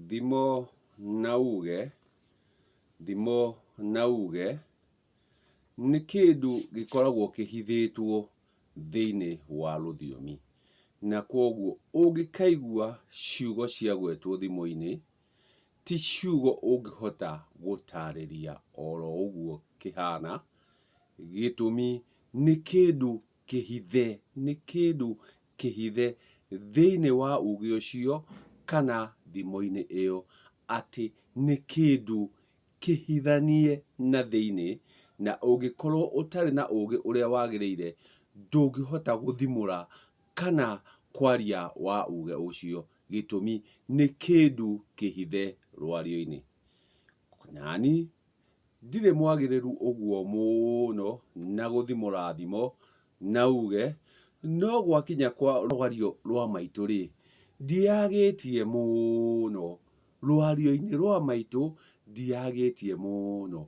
Thimo na uge, thimo na uge nĩ kĩndũ gĩkoragwo kĩhithĩtwo thĩinĩ wa rũthiomi. Na kwoguo ũngĩkaigua ciugo ciagwetwo thimo-inĩ, ti ciugo ũngĩhota gũtarĩria oro ũguo kĩhana, gĩtũmi nĩ kĩndũ kĩhithe, nĩ kĩndũ kĩhithe thĩinĩ wa uge ũcio kana thimo-inĩ ĩyo, atĩ nĩ kĩndũ kĩhithanie na thĩinĩ, na ũngĩkorwo ũtarĩ na ũgĩ ũrĩa wagĩrĩire, ndũngĩhota gũthimũra kana kwaria wa uge ũcio, gĩtũmi nĩ kĩndũ kĩhithe rwario-inĩ. Nani ndirĩ mwagĩrĩru ũguo mũno na gũthimũra thimo na uge, no gwakinya kwa rwario rwa maitũ-rĩ, ndiagĩtie mũno. Rwario-inĩ rwa maitũ ndiagĩtie mũno.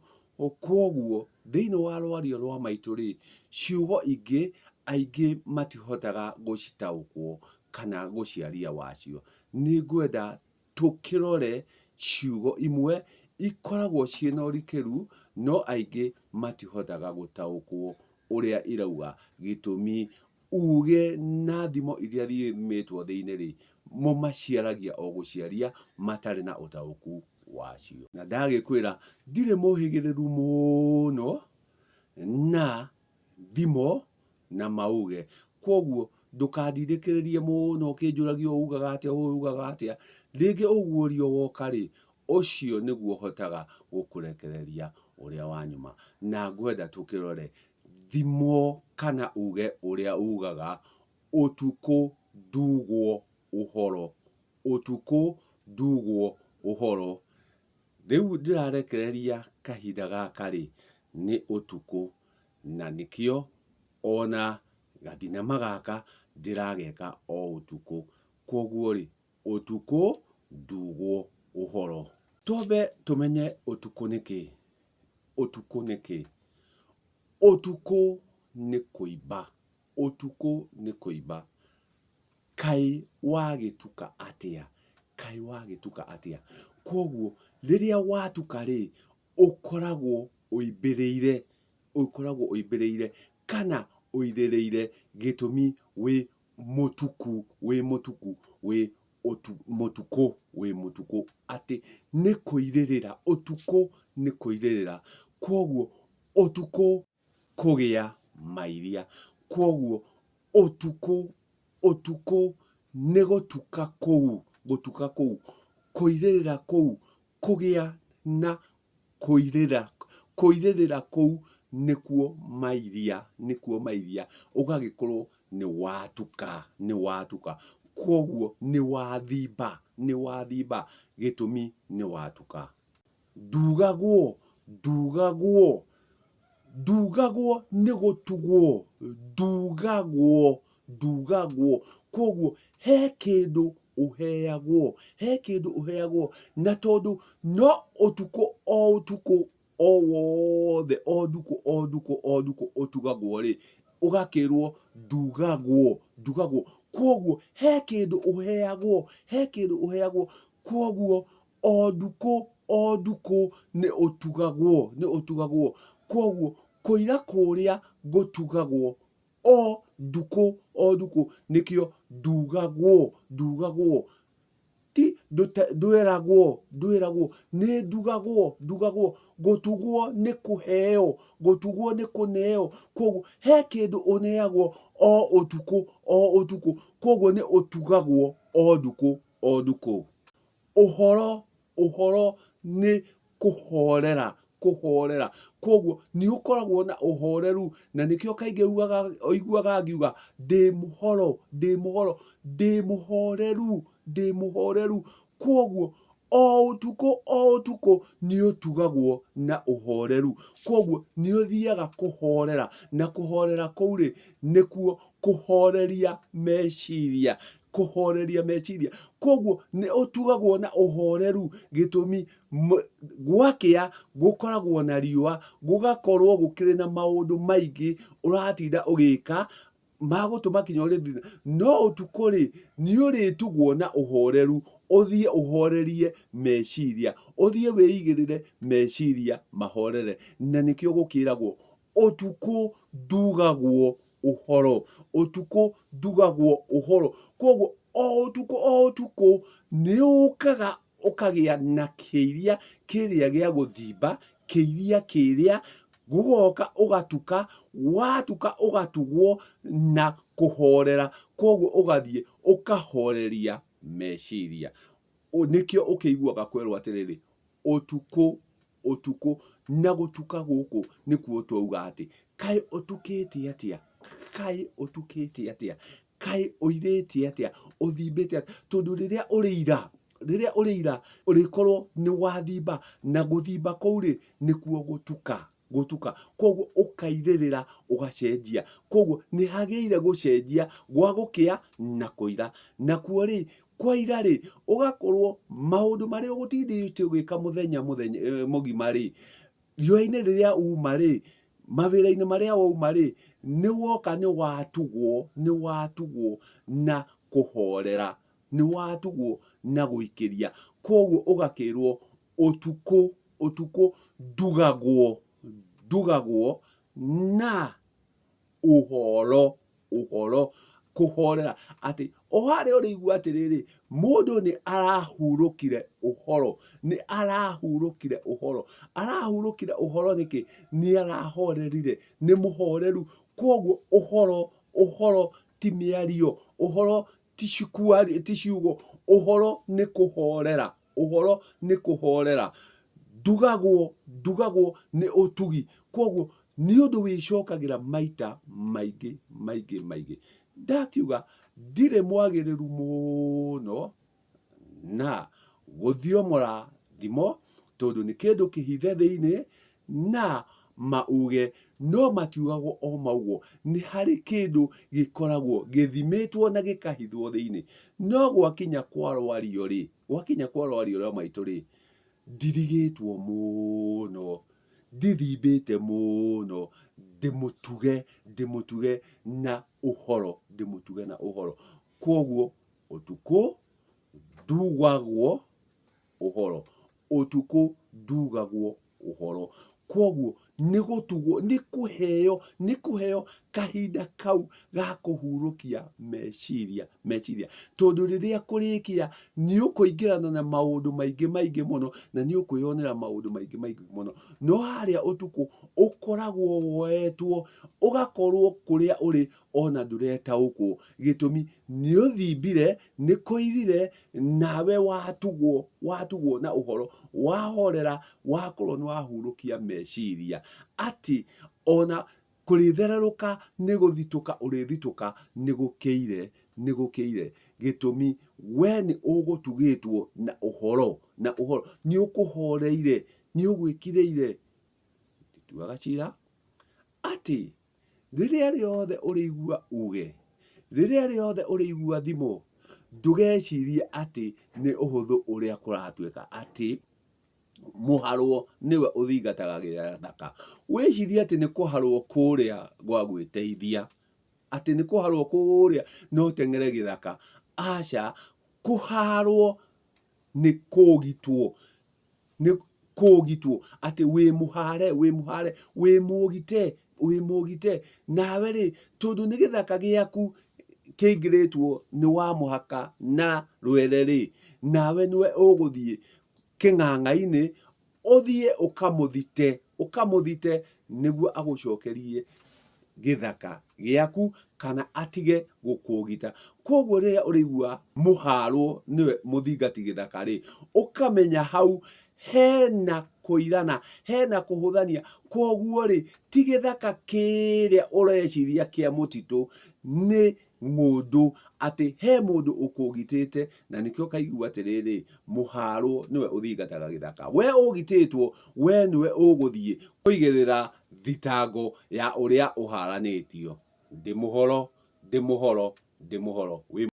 Kwoguo thĩinĩ wa rwario rwa maitũ-rĩ, ciugo ingĩ aingĩ matihotaga gũcitaũkwo kana gũciaria wacio. Nĩngwenda tũkĩrore ciugo imwe ikoragwo ciĩna ũrikĩru no aingĩ matihotaga gũtaũkwo ũrĩa irauga, gĩtũmi uge na thimo iria thimĩtwo thĩinĩ-rĩ, mo maciaragia o gũciaria matarĩ na ũtaũku wacio. Na ndagĩkwĩra ndirĩ mũhĩgĩrĩru mũno na thimo na mauge. Kwoguo ndũkandindĩkĩrĩrie mũno ũkĩnjũragia ũũ ugaga atĩa, ũũ ugaga atĩa. Rĩngĩ ũguũrio woka-rĩ, ũcio nĩguo hotaga gũkũrekereria ũrĩa wa nyuma. Na ngwenda tũkĩrore thimo kana uge ũrĩa ugaga ũtukũ ndugwo ũhoro, ũtukũ ndugwo ũhoro. Rĩu ndĩrarekereria kahinda gaka-rĩ, nĩ ũtukũ na nĩkĩo ona gathinema gaka ndĩrageka o ũtukũ. Kwoguo-rĩ, ũtukũ ndugwo ũhoro. Twambe tũmenye ũtukũ nĩ kĩĩ. Ũtukũ nĩ kĩĩ? Ũtukũ nĩ kũimba. Ũtukũ nĩ kũimba. Kaĩ wagĩtuka atĩa? Kaĩ wagĩtuka atĩa? Kwoguo rĩrĩa watuka rĩ, ũkoragwo ũimbĩrĩire, ũkoragwo ũimbĩrĩire kana ũirĩrĩire gĩtũmi wĩ mũtuku, wĩ mũtuku, wĩ mũtukũ, wĩ mũtukũ, atĩ nĩ kũirĩrĩra, ũtukũ nĩ kũirĩrĩra. Kwoguo ũtukũ kũgĩa mairia. Kwoguo ũtukũ, ũtukũ nĩ gũtuka kũu, gũtuka kũu, kũirĩrĩra kũu, kũgĩa na kũirĩra, kũirĩrĩra kũu nĩkuo mairia, nĩkuo mairia, ũgagĩkorwo nĩ watuka, nĩ watuka. Kwoguo nĩ wathimba, nĩ wathimba, gĩtũmi nĩ watuka. Ndugagwo, ndugagwo, ndugagwo nĩ gũtugwo, ndugagwo, ndugagwo. Kwoguo he kĩndũ ũheagwo, he kĩndũ ũheagwo na tondũ no ũtukũ o ũtukũ o wothe o ndukũ o ndukũ o ndukũ ũtugagwo rĩ, ũgakĩrwo ndugagwo, ndugagwo. Kwoguo he kĩndũ ũheagwo, he kĩndũ ũheagwo, kwoguo O ndukũ o ndukũ nĩ ũtugagwo, nĩ ũtugagwo. Kwoguo kũira kũrĩa gũtugagwo o ndukũ o ndukũ nĩkĩo ndugagwo, ndugagwo. Ti ndwĩragwo, ndwĩragwo, nĩ ndugagwo, ndugagwo. Gũtugwo nĩ kũheo, gũtugwo nĩ kũneo. Kwoguo he kĩndũ ũneagwo o ũtukũ o ũtukũ. Kwoguo nĩ ũtugagwo o ndukũ o ndukũ. Ũhoro, ũhoro nĩ kũhorera, kũhorera. Kwoguo nĩ ũkoragwo na ũhoreru na nĩkĩo kaingĩ ugaga, ũiguaga ngiuga ndĩ mũhoro, ndĩ mũhoro, ndĩ mũhoreru, ndĩ mũhoreru. Kwoguo o ũtukũ o ũtukũ nĩ ũtugagwo na ũhoreru. Kwoguo nĩ ũthiaga kũhorera na kũhorera kũu rĩ, nĩkuo kũhoreria meciria. Kũhoreria meciria. Kwoguo nĩ ũtugagwo na ũhoreru gĩtũmi gwakĩa gũkoragwo na riũa, gũgakorwo gũkĩrĩ na maũndũ maingĩ ũratinda ũgĩka. Magũtũma kinya ũrĩthire. No ũtukũ rĩ, nĩ ũrĩtugwo na ũhoreru, ũthiĩ ũhorerie meciria, ũthiĩ wĩigĩrĩre meciria mahorere. Na nĩkĩo gũkĩragwo ũtukũ ndugagwo ũhoro, ũtukũ ndugagwo ũhoro. Koguo o ũtukũ o ũtukũ nĩ ũkaga ũkagĩa na kĩiria kĩrĩa gĩa gũthimba, kĩiria kĩrĩa gũgoka ũgatuka, watuka ũgatugwo na kũhorera, koguo ũgathiĩ ũkahoreria meciria. Nĩkĩo ũkĩiguaga kwerwo atĩrĩrĩ, ũtukũ ũtukũ, na gũtuka gũkũ nĩkuo twauga atĩ kaĩ ũtukĩte atĩa, kaĩ ũtukĩte atĩa, kaĩ ũirĩte atĩa, ũthimbĩte atĩa, tondũ rĩrĩa ũrĩira, rĩrĩa ũrĩira ũrĩkorwo nĩ wathimba, na gũthimba kũu rĩ nĩkuo gũtuka, gũtuka, koguo ũkairĩrĩra ũgacenjia, koguo nĩ hagĩire gũcenjia gwa gũkĩa na kũira, nakuo rĩ kwaira rĩ ũgakorwo maũndũ marĩa ũgũtindĩte ũgĩka mũthenya mũthenya mũgima rĩ, riũa-inĩ rĩrĩa uma rĩ, mawĩra-inĩ marĩa wauma rĩ, nĩ woka nĩ watugwo, nĩ watugwo na kũhorera, nĩ watugwo na gũikĩria, koguo ũgakĩrwo ũtukũ, ũtukũ ndugagwo, ndugagwo na ũhoro, ũhoro, kũhorera, atĩ o harĩa ũrĩigua atĩrĩrĩ, mũndũ nĩ arahurũkire ũhoro, nĩ arahurũkire ũhoro, arahurũkire ũhoro nĩkĩ? Nĩ arahorerire, nĩ mũhoreru, koguo ũhoro, ũhoro ti mĩario, ũhoro ti ciugo, ũhoro nĩ kũhorera. Ũhoro nĩ kũhorera. Ndugagwo, ndugagwo nĩ ũtugi. Kwoguo nĩ ũndũ wĩcokagĩra maita maingĩ maingĩ maingĩ. Ndakiuga ndirĩ mwagĩrĩru mũno na gũthiomora thimo tondũ nĩ kĩndũ kĩhithe thĩinĩ na mauge no matiugagwo o maugwo, nĩ harĩ kĩndũ gĩkoragwo gĩthimĩtwo na gĩkahithwo thĩinĩ. No gwakinya kwa rwario rĩ, gwakinya kwa rwario rwa maitũ rĩ, ndirigĩtwo mũno, ndithimbĩte mũno, ndĩmũtuge, ndĩmũtuge na ũhoro, ndĩmũtuge na ũhoro. Kwoguo ũtukũ ndugagwo ũhoro. Ũtukũ ndugagwo ũhoro. Kwoguo nĩ gũtugwo, nĩ kũheo, nĩ kũheo kahinda kau ga kũhurũkia meciria, meciria. Tondũ rĩrĩa kũrĩkĩa nĩ ũkũingĩrana na maũndũ maingĩ maingĩ mũno na nĩ ũkwĩyonera maũndũ maingĩ maingĩ mũno. No harĩa ũtukũ ũkoragwo woetwo ũgakorwo kũrĩa ũrĩ ona ndũretaũkwo. Gĩtũmi nĩ ũthimbire, nĩ kũirire, nawe watugwo, watugwo na ũhoro, wahorera, wakorwo nĩ wahurũkia meciria. Atĩ ona kũrĩthererũka nĩ gũthitũka ũrĩthitũka nĩ gũkĩire, nĩ gũkĩire. Gĩtũmi we nĩ ũgũtugĩtwo na ũhoro, na ũhoro. Nĩ ũkũhoreire, nĩ ũgwĩkirĩire. Ndituaga cira atĩ Rĩrĩa rĩothe ũrĩigua uge, rĩrĩa rĩothe ũrĩigua thimo, ndũgecirie atĩ nĩ ũhũthũ ũrĩa kũratuĩka atĩ mũharwo nĩwe ũthingataga gĩthaka. Wĩcirie atĩ nĩ kũharwo kũrĩa gwa gwĩteithia, atĩ nĩ kũharwo kũrĩa na ũteng'ere gĩthaka. Aca, kũharwo nĩ kũũgitwo. Nĩ kũũgitwo atĩ wĩ mũhare, wĩ mũhare, wĩ mũgite, wĩ mũgite. Nawe rĩ, tondũ nĩ gĩthaka gĩaku kĩingĩrĩtwo nĩ wa mũhaka na rwere rĩ, nawe nĩwe ũgũthiĩ kĩng'ang'a-inĩ, ũthiĩ ũkamũthite, ũkamũthite nĩguo agũcokerie gĩthaka gĩaku kana atige gũkũũgita. Kwoguo rĩrĩa ũrĩigua mũharwo nĩwe mũthingati gĩthaka rĩ, ũkamenya hau hena kũirana, hena kũhũthania. Kwoguo rĩ, ti gĩthaka kĩrĩa ũreciria kĩa mũtitũ, nĩ ng'ũndũ atĩ he mũndũ ũkũgitĩte, na nĩkĩo ũkaigua atĩrĩrĩ, mũharwo nĩwe ũthingataga gĩthaka. We ũgitĩtwo, we nĩwe ũgũthiĩ kũigĩrĩra thitango ya ũrĩa ũharanĩtio. Ndĩ mũhoro, ndĩ mũhoro, ndĩ mũhoro. Wĩ.